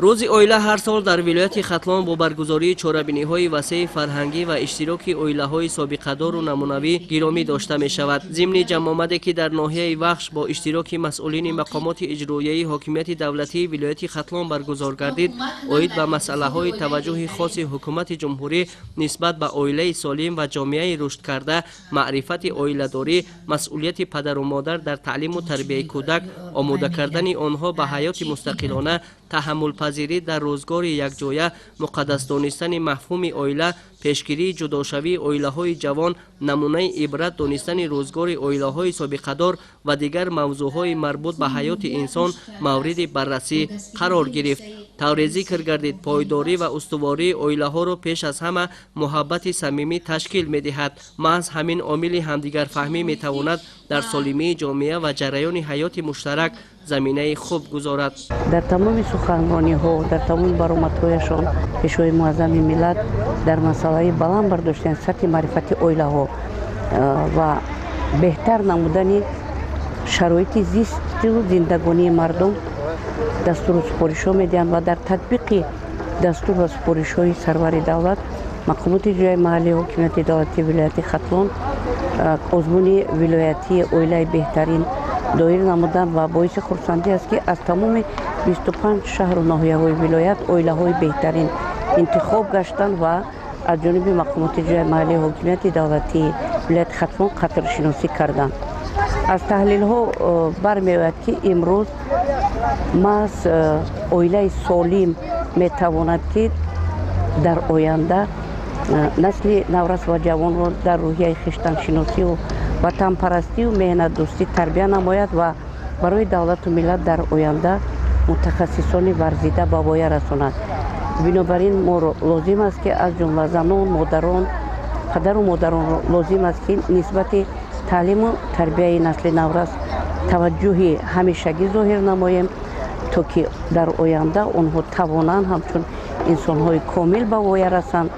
Рӯзи оила ҳар сол дар вилояти Хатлон бо баргузории чорабиниҳои васеи фарҳангӣ ва иштироки оилаҳои собиқадору намунавӣ гиромӣ дошта мешавад. Зимни ҷамъомаде, ки дар ноҳияи Вахш бо иштироки масъулини мақомоти иҷроияи ҳокимияти давлатии вилояти Хатлон баргузор гардид, оид ба масъалаҳои таваҷҷӯҳи хоси ҳукумати ҷумҳурӣ нисбат ба оилаи солим ва ҷомеаи рушдкарда, маърифати оиладорӣ, масъулияти падару модар дар таълиму тарбияи кӯдак, омода кардани онҳо ба ҳаёти мустақилона, таҳаммулпазирӣ дар рӯзгори якҷоя, муқаддас донистани мафҳуми оила, пешгирии ҷудошавии оилаҳои ҷавон, намунаи ибрат донистани рӯзгори оилаҳои собиқадор ва дигар мавзӯъҳои марбут ба ҳаёти инсон мавриди баррасӣ қарор гирифт. Тавре зикр гардид, пойдорӣ ва устувории оилаҳоро пеш аз ҳама муҳаббати самимӣ ташкил медиҳад. Маҳз ҳамин омили ҳамдигарфаҳмӣ метавонад дар солимии ҷомеа ва ҷараёни ҳаёти муштарак заминаи хуб гузорад. Дар тамоми суханрониҳо, дар тамоми баромадҳояшон Пешвои Муаззами миллат дар масъалаи баланд бардоштани сатҳи маърифати оилаҳо ва беҳтар намудани шароити зисту зиндагонии мардум дастуру супоришҳо медиҳанд ва дар татбиқи дастур ва супоришҳои сарвари давлат мақомоти иҷроияи маҳаллии ҳокимияти давлатии вилояти Хатлон озмуни вилоятии «Оилаи беҳтарин» доир намуданд. Ва боиси хурсандӣ аст, ки аз тамоми 25 шаҳру ноҳияҳои вилоят оилаҳои беҳтарин интихоб гаштанд ва аз ҷониби мақомоти иҷроияи маҳаллии ҳокимияти давлатии вилояти Хатлон қадршиносӣ карданд. Аз таҳлилҳо бармеояд, ки имрӯз маҳз оилаи солим метавонад, ки дар оянда насли наврас ва ҷавонро дар рӯҳияи хештаншиносию ватанпарастию меҳнатдӯстӣ тарбия намояд ва барои давлату миллат дар оянда мутахассисони варзида ба воя расонад. Бинобар ин моро лозим аст, ки аз ҷумла занон, модарон, падару модаронро лозим аст, ки нисбати таълиму тарбияи насли наврас таваҷҷӯҳи ҳамешагӣ зоҳир намоем, то ки дар оянда онҳо тавонанд ҳамчун инсонҳои комил ба воя расанд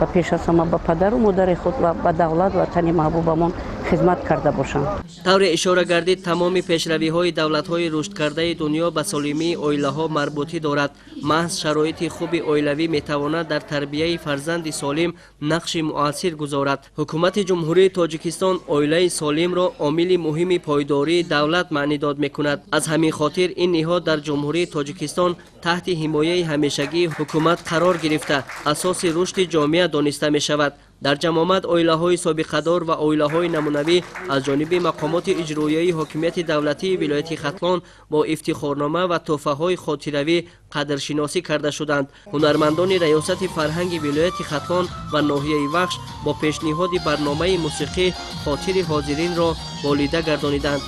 ва пеш аз ҳама ба падару модари худ ва ба давлат, ватани маҳбубамон хизмат карда бошанд. Тавре ишора гардид, тамоми пешравиҳои давлатҳои рушдкардаи дунё ба солимии оилаҳо марбутӣ дорад. Маҳз шароити хуби оилавӣ метавонад дар тарбияи фарзанди солим нақши муассир гузорад. Ҳукумати Ҷумҳурии Тоҷикистон оилаи солимро омили муҳими пойдории давлат маънидод мекунад. Аз ҳамин хотир ин ниҳод дар Ҷумҳурии Тоҷикистон таҳти ҳимояи ҳамешагии ҳукумат қарор гирифта, асоси рушди ҷомеа дониста мешавад. Дар ҷамъомад оилаҳои собиқадор ва оилаҳои намунавӣ аз ҷониби мақомоти иҷроияи ҳокимияти давлатии вилояти Хатлон бо ифтихорнома ва тӯҳфаҳои хотиравӣ қадршиносӣ карда шуданд. Ҳунармандони раёсати фарҳанги вилояти Хатлон ва ноҳияи Вахш бо пешниҳоди барномаи мусиқӣ хотири ҳозиринро болида гардониданд.